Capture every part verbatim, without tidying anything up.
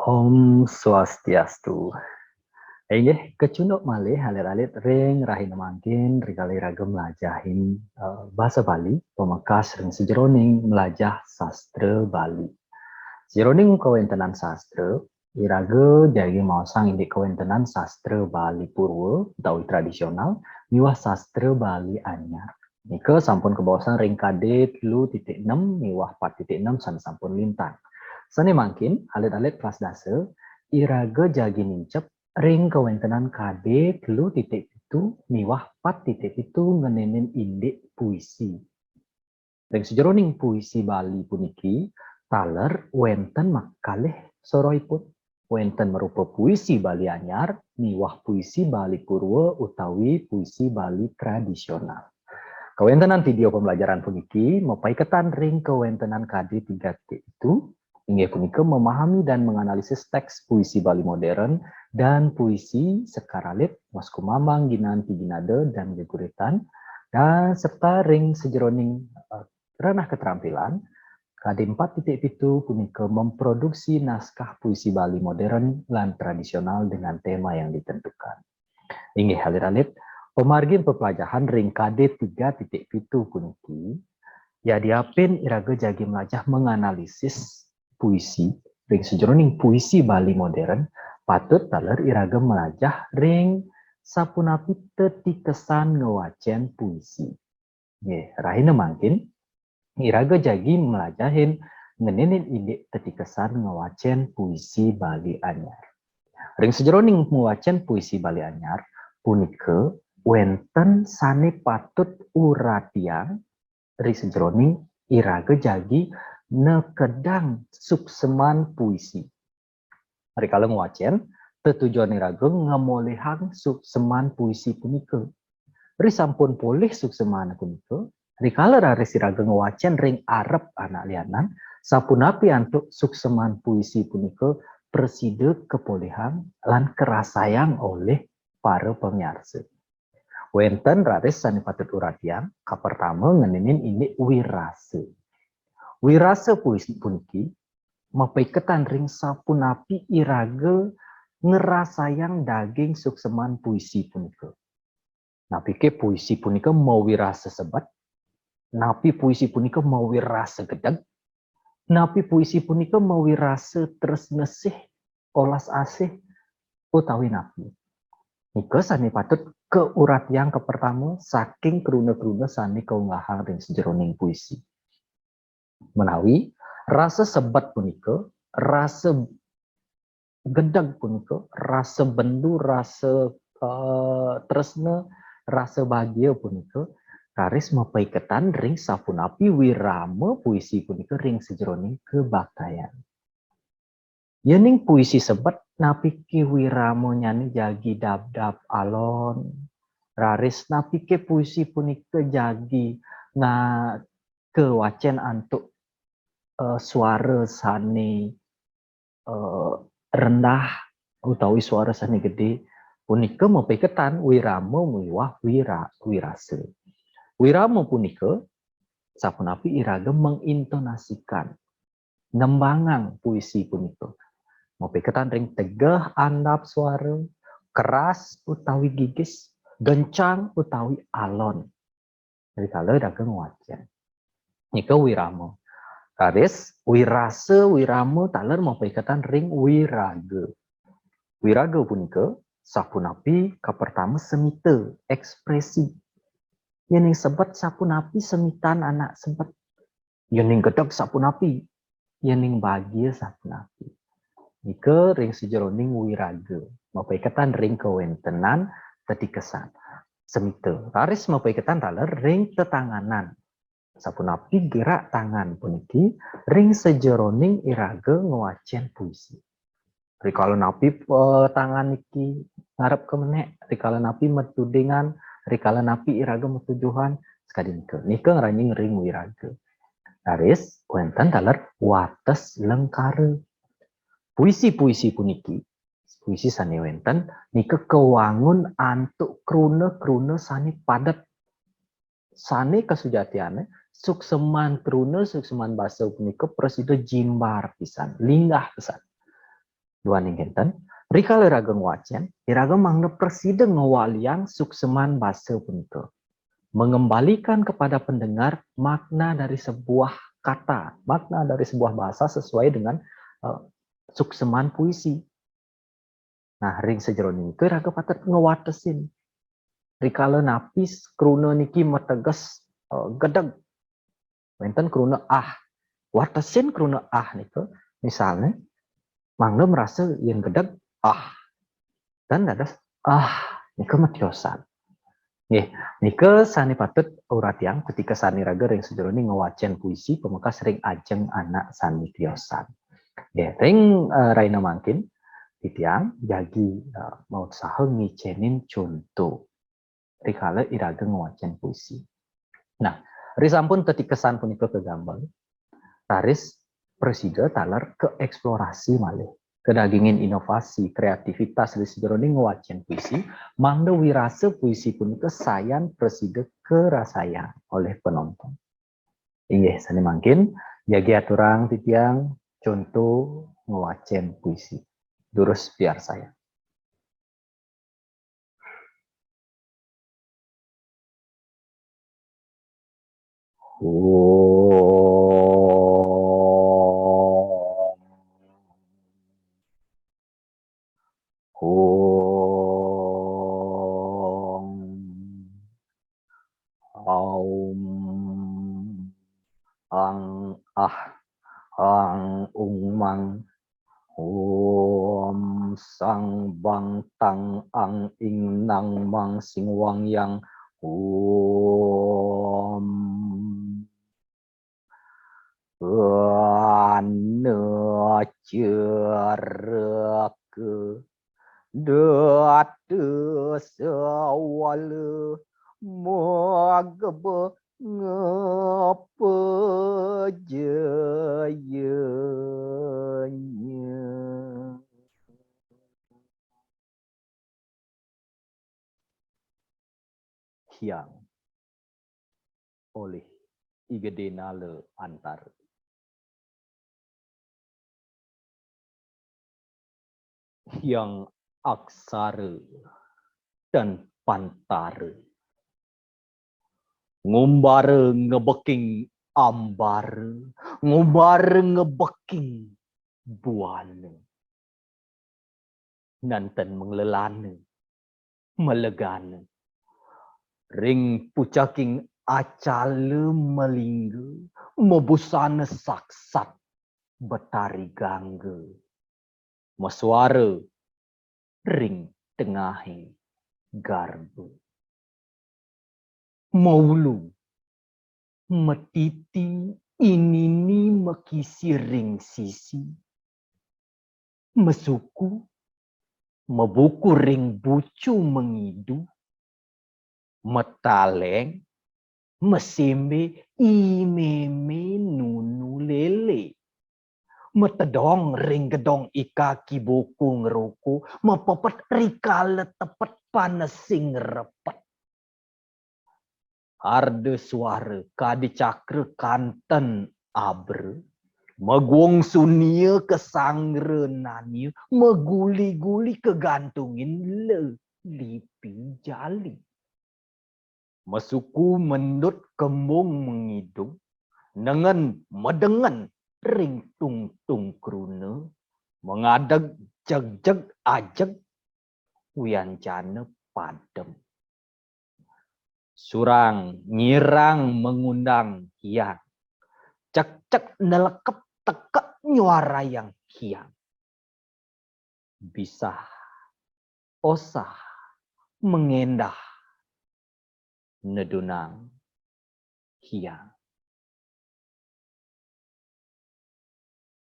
Om Swastiastu. Inggih, kecunduk malih alit-alit ring rahina mangkin, rikala iraga mlajahin, eh, basa Bali, pamekas ring sajeroning mlajah sastra Bali. Sajeroning kawentenan sastra, iraga jagi maosang indik kawentenan sastra Bali Purwa utawi tradisional miwah sastra Bali Anyar. Nika sampun kabaosang ring K D telu titik enam miwah empat titik enam sane sampun lintang. Sane mangkin, alit-alit kelas dasa, iraga jagi nincep ring kawentenan K D telu titik pitu miwah empat titik pitu ngenenin indik puisi. Ring sajeroning puisi Bali puniki, taler wenten makalih soroipun. Wenten marupa puisi Bali Anyar miwah puisi Bali Purwa utawi puisi Bali tradisional. Kawentenan video pembelajaran puniki mapaiketan ring kawentenan K D tiga titik pitu, inggih punika memahami dan menganalisis teks puisi Bali modern dan puisi sekar alit, Mas Kumambang, Ginanti, Ginada, dan Geguritan, dan serta ring sajeroning, eh, ranah keterampilan, K D empat titik pitu punika memproduksi naskah puisi Bali modern lan tradisional dengan tema yang ditentukan. Inggih alit-alit, pamargin pepelajahan ring K D tiga titik pitu puniki, yadiapin iraga jagi mlajah menganalisis puisi, ring sajeroning puisi Bali modern, patut taler iraga mlajah ring sapunapi tetikesan ngwacen puisi. Nggih, rahina mangkin, iraga jagi mlajahin ngenenin indik tetikesan ngwacen puisi Bali Anyar. Ring sajeroning ngwacen puisi Bali Anyar, punika wenten sane patut uratiang ring sajeroning iraga jagi nekedang suksman puisi. Rikala ngwacen, tetujon iraga ngamolihang suksman puisi punika. Ri sampun polih suksman punika, rikala raris iraga ngwacen ring arep anak lianan, sapunapi antuk suksman puisi punika prasida kapolihang lan karasayang olih para pamiarsa. Wenten raris sane patut uratiang, kapertama ngenenin indik wirasa. Wirasa puisi puniki mapaiketan ring sapunapi iraga ngrasayang daging suksman puisi punika. Napike puisi punika mawirasa sebet? Napi puisi punika mawirasa gedeg? Napi puisi punika mawirasa tresna sih, olas asih, utawi napi? Nika sane patut kauratiang kapertama saking kruna-kruna sane kaunggahang ring sajeroning puisi. Menawi rasa sebet punika, rasa gedeg punika, rasa bendu, rasa, eh, tresna, rasa bagia punika raris mapaiketan ring sapunapi wirama puisi punika ring sajeroning kabaktayan. Yening puisi sebet, napike wiramanyane jagi dab-dab alon, raris napike puisi punika jagi nga-, kawacen antuk, eh, suara sane, eh, rendah utawi suara sane gede, punika mapaiketan wirama miwah wira-, wirasa. Wirama punika sapunapi iraga mengintonasikan, nembangang puisi punika. Mapaiketan ring tegeh andap suara, keras utawi gigis, gencang utawi alon. Rikala iraga ngwacen. Nika wirama. Raris, wirasa, wirama taler mapaiketan ring wiraga. Wiraga punika sapunapi kapertama semita, ekspresi. Yening sebet sapunapi semitan anak sebet. Yening gedeg sapunapi, yening bagia sapunapi. Nika ring sajeroning wiraga, mapaiketan ring kawentenan tetikesan. Semita, raris mapaiketan taler ring tetanganan. Sapunapi gerak tangan puniki ring sajeroning iraga ngwacen puisi. Rikala napi, eh, tangan niki ngarep ka menek, rikala napi matudingan, rikala napi iraga matujuhan, sakadi nika. Nika ngranjing ring wiraga. Raris wenten taler wates lengkara. Puisi-puisi puniki, puisi sane wenten nika kawangun antuk kruna-kruna sane padet. Sane kasujatiane, suksman kruna, suksman basa punika prasida jimbar pisan, linggah pisan. Duaning kénten, rikala iraga ngwacén, iraga mangda prasida ngwaliang suksman basa punika. Mengembalikan kepada pendengar makna dari sebuah kata, makna dari sebuah bahasa sesuai dengan uh, suksman puisi. Nah, ring sajeroning nika iraga patut ngwatesin. Rikala napi kruna niki mateges uh, gedeg. Wénten kruna ah. Watesin kruna ah nika. Misalnya, mangda merasa yang gedeg ah. Dan dados ah nika matiosan. Nggih, nika sane patut uratiang ketika sane raga ring sajeroning ngwacen puisi pamekas ring ajeng anak sane tiosan. Nggih, ring uh, raina mangkin titiang jagi uh, mautsaha ngicenin conto rikala iraga ngwacen puisi. Nah, risampun tetikesan punika kagambel, raris prasida taler ka eksplorasi malih. Kadagingin inovasi, kreativitas ri sajeroning ngwacen puisi, mangda wirasa puisi punika sayan prasida karasayang olih penonton. Inggih, sane mangkin, jagi aturang titiang conto ngwacen puisi. Durus piarsayang. Aum. Ang ah ang ung mang. Om sang bang tang ang ing nang mang sing wang yang. Om. Ana ceraka data sawala magba ngapajayanya. Hyang olih I Gede Nala Antara. Hyang Aksara dan Pantara. Ngumbara ngebeking ambara, ngumbara ngebeking buana. Nanten menglelana, melegana. Ring pucaking acala malingga, mabusana saksat Betari Gangga. Masuara ring tengahing garba. Maulu, matiti inini makisi ring sisi. Masuku, mabuku ring bucu mangidu. Mataleng, masembe imeme nunu lele. Matedong ring gedong ika kibuku ngeruku, mapepet rikala tepet panesing repet. Arda suara kadi cakra kanten abra, maguung sunia kasangra nania, maguli-guli kagantungin lelipi jali. Masuku mendut kembung mengidung, nengen medengen ring tungtung kruna, mengadeg jegjeg ajeg, wianjana padem. Surang nyirang mengundang hyang, cekcek nelekep tekek nyuarayang hyang. Bisah, osah, mengendah, nedunang hyang.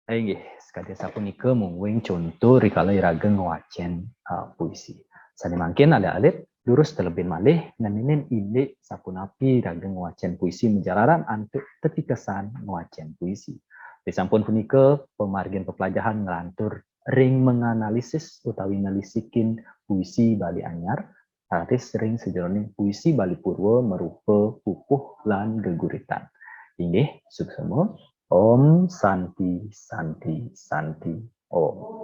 Inggih, sakadi sapunika mungguing conto rikala iraga ngwacen uh, puisi. Sane mangkin alit-alit durus telebin malih ngeninin indik sapunapi iraga ngwacen puisi majalaran antuk tetikesan ngwacen puisi. Risampun punika pamargin peplajahan nglantur ring menganalisis utawi nelisikin puisi Bali Anyar, raris ring sajeroning puisi Bali Purwa marupa pupuh lan geguritan. Inggih, suksema. Om Santi, Santi, Santi, Om.